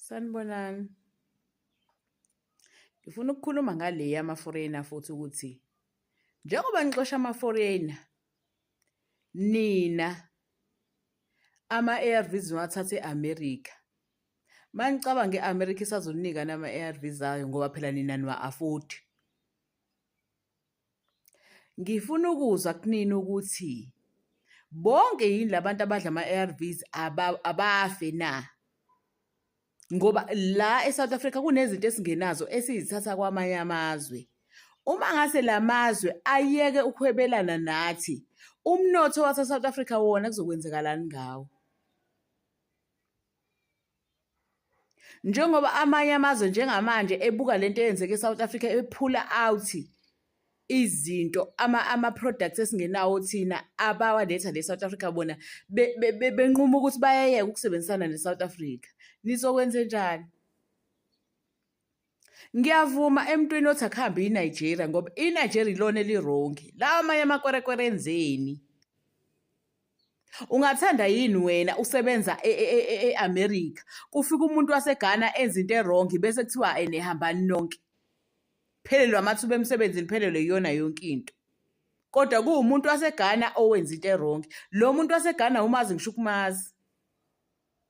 Sanibonani. Ngifuna ukukhuluma ngale yama-foreigner futhi ukuthi njengoba nixosha ama-foreigner nina ama-A_R_Vs niwathathe e-America. Manicabanga i-America isazoninika nama-A_R_Vs ayo ngoba phela nina niwa-afodi. Ngifuna ukuzwa kunina ukuthi bonke yini labantu abadla ama-A_R_Vs abafe na? Ngoba la e-South Africa kunezinto esingenazo esizithatha kwamanye amazwe. Uma ngase la mazwe ayeke ukuhwebelana nathi, umnotho wase-South Africa wona kuzokwenzekalani ngawo? Njengoba amanye amazwe njengamanje ebuka lento eyenzeka e-South Africa ephula out izinto ama-products esingenawo thina abawaletha le South Africa bona benquma ukuthi bayayeka ukusebenzisana ne-South Africa. Nizokwenzenjani? Ngiyavuma emntwini othi akuhambe iNigeria ngoba iNigeria ilona elirongi. Lawa amanye amakwerekwere enzeni? Ungathanda yini wena usebenza e-America kufika umuntu waseGhana enza into e-wrong bese kuthiwa ene hambani nonke. Phelelwe amathuba emsebenzini phelelwe iyona yonke into. Kodwa kuwumuntu waseGhana owenza into e-wrong. Lo muntu waseGhana umazi ngisho ukumazi.